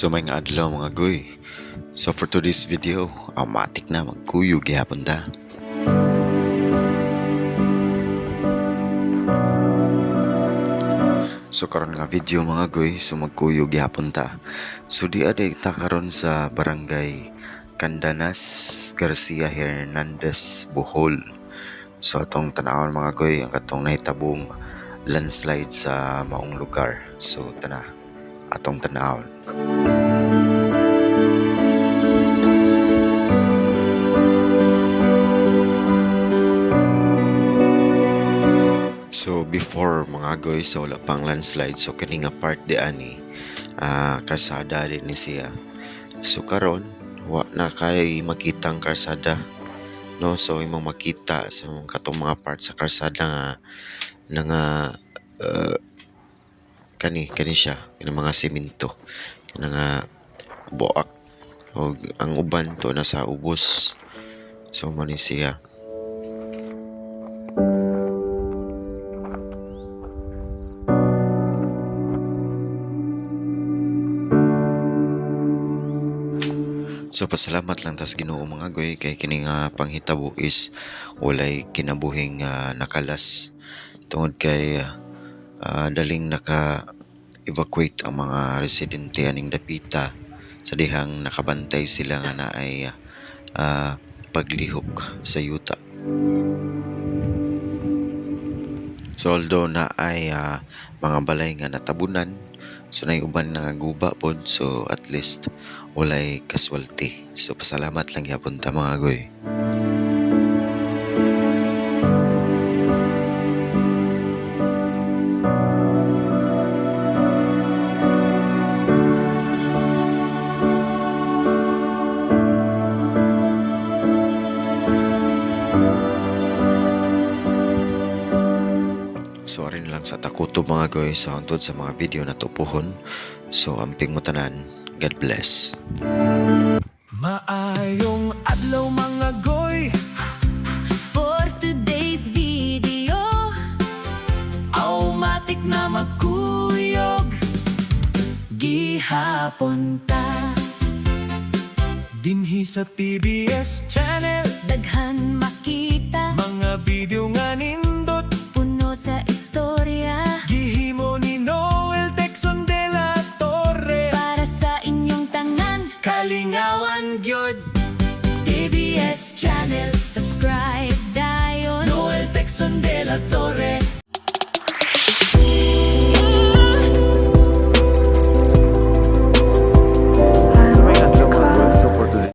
So maayong adlaw, mga goy. So for today's video, automatic na magkuyog gihapon ta. So karon nga video, mga goy, so magkuyog gihapon ta. So di aday ta karon sa Barangay Candanas, Garcia Hernandez, Bohol. So atong tanawon, mga goy, ang katong nahitabong landslide sa maong lugar. So tana, atong tanawon. So before, mga goy, so wala pang landslide, so kini nga part di ani karsada din ni siya. So karon wa na kay makitang karsada, no? So imong makita sa katong mga part sa karsada nga na nga kani kani siya, kani mga semento kana nga buak og ang uban to nasa ubos. So mo ni siya. So pasalamat lang tas Ginoo, mga goy, kay kini nga panghitabo is walay kinabuhing nakalas tungod kay daling naka evacuate ang mga residente aning dapita sa dihang nakabantay sila nga naay paglihok sa yuta. So although naay mga balay nga natabunan, so naay uban nga guba pod, so at least walay casualty. So pasalamat lang gyapon ta, mga goy. So arin lang sa takuto, mga goy, sa hangtod sa mga video na tupuhon. So amping mo tanan. God bless. Maayong adlaw, mga goy. For today's video, automatic na magkuyog gihapon ta. Dinhi sa TBS Channel. Daghan makita. Mga video nga nindot. Puno sa istorya. Gihimo ni Noel Texon de la Torre. Para sa inyong tanan. Kalingawan gyud. TBS Channel. Subscribe dayon. Noel Texon de la Torre.